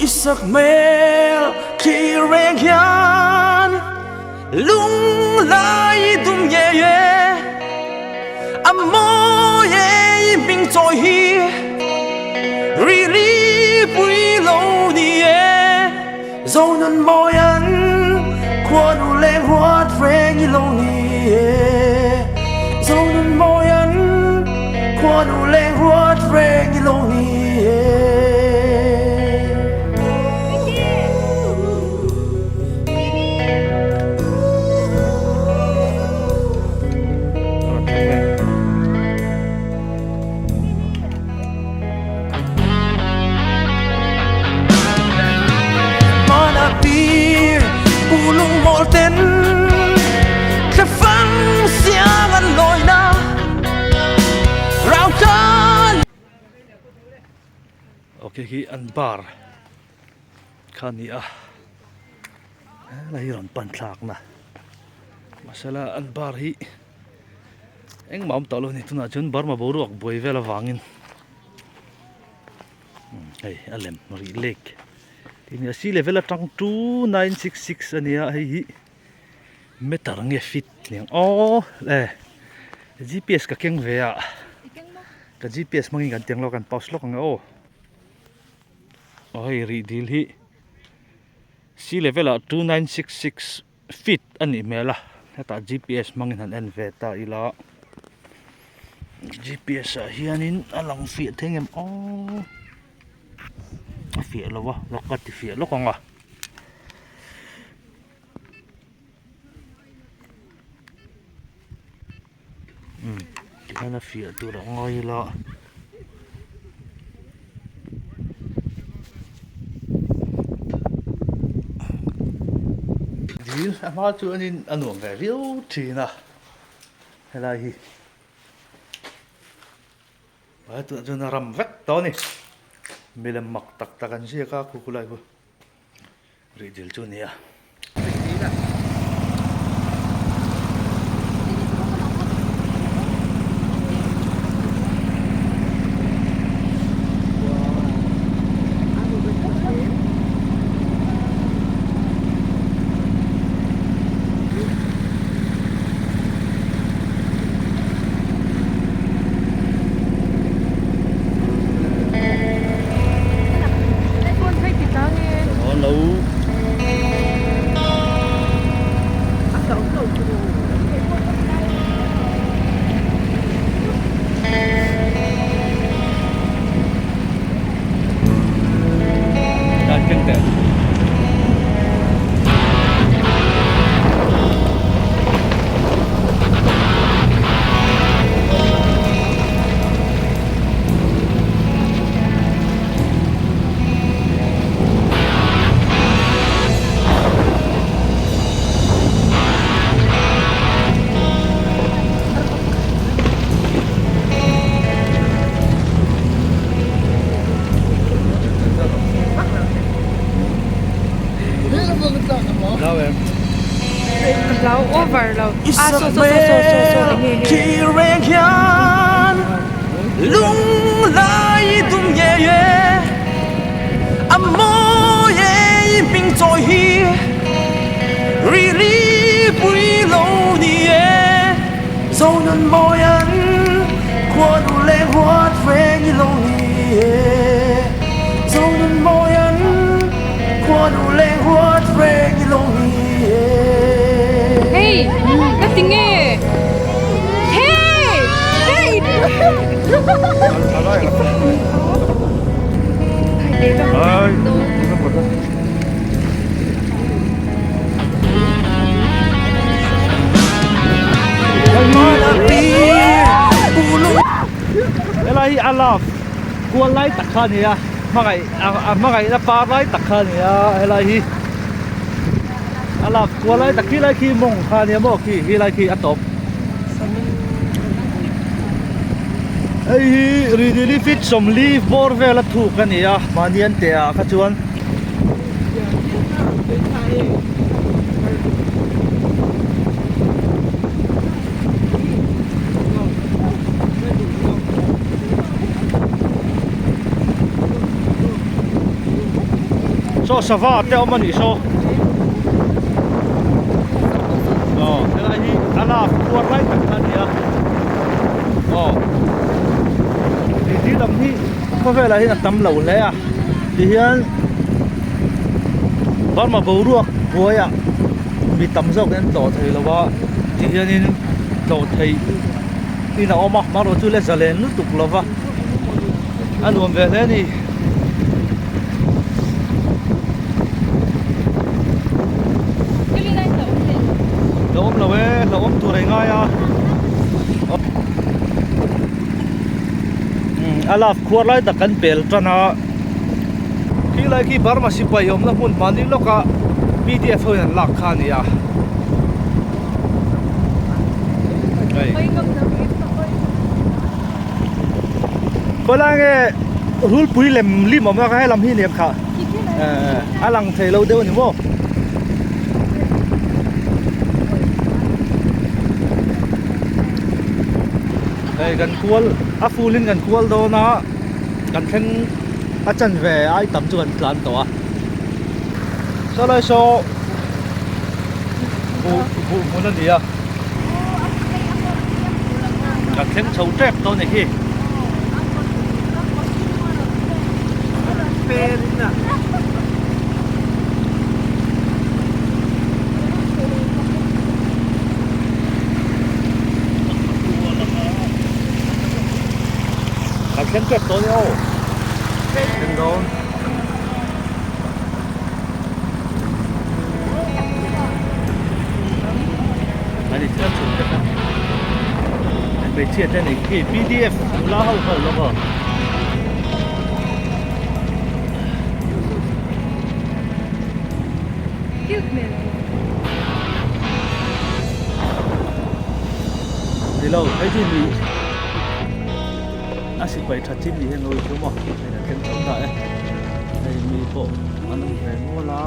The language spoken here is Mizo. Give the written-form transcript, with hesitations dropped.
Isak hmel thlir reng hian lunglai i dum ngei e, a mawi e i hming chawi hi rili pui lo ni e. Zonun mawi an khuanu leng ruat reng i lo ni e, Zonun mawi an khuanu leng ruat reng i lo ni e. Ok hi an bar kha a ni a helai hi rawn pan thlak na mahsela an bar hi engmah a awm tawh lo a ni tunah chuan Burma boruak buai vel avangin. Hei a lem rih lake tih nia sea level atang 2966 ania hei hi meter nge feet niang aw le gps ka keng ve a ka gps hmangin kan tiang lo kan pause lawk ang e aw aw hei rih dil hi sea level ah 2966 Feet a nih hmel a, hetah gps hmangin han en ve ta ila gps ah hianin a lang fiah thei ngem aw a fiah lo a lawk ka ti fiah lawk ang a. Umm tikhian a fiah tur a ngai ila. Dil a hma chuanin a nuam ve viau thin a helai hi a tunah chuan a ram vek tawh a ni milem mak tak tak an ziak a khu khulai khu. Rih dil chu nia. Hey, ka ti nge? Hey! Hey! Helai hi a love kual lai tak kha a ni a hmangaih a hmangaihna par lai tak kha a ni a helai hi a love kual lai tak khi lai khi mawng kha a nia maw khi khi lai khi a tawp hei hi ridili feet 40 bawr vel a thuk a ni a mahni an teh ah kha chuan. Saw sava te awm a nih saw. Aw helai hi a lak khuar lai tak kha a ni a. Aw titi lam hi khawvelah hian a tam lo hle a tihian Burma boruak buaiah mi tam zawk in an tlawh thei lo a tihianin tlawh theih in a awm a hmanraw chu le zalen lutuk lo va a nuam ve hle a ni. Lo awm lo e, lo awm tur ei ngai a. A lak khuar lai tak kan pel tan a. Khi lai khi Burma sipai awmna hmun mahni lawka PDF ho in an lak kha a ni a. Hei. Khawilai nge rulpui lem lim awm a helam hi nia kha a lang thei lo deuh a ni maw. Hei kan kual a full in kan kual dawn a kan thleng a chanve ai tam chu kan tlan tawh a saw lai saw buh buh hmun a ni a kan thleng chho tep tawh a ni hi. Kan thleng tep tawh a ni aw. Thleng dawn. Ani thil chhun te kha. Hmeichhia te nei khi PDF nula ho kha lo aw. Cute hmel. Ni lo, hei chu ni a sipai tha chin ni hian lo inhmu maw hei kan thleng chho ta e hei mi pawh an awm ve nual a.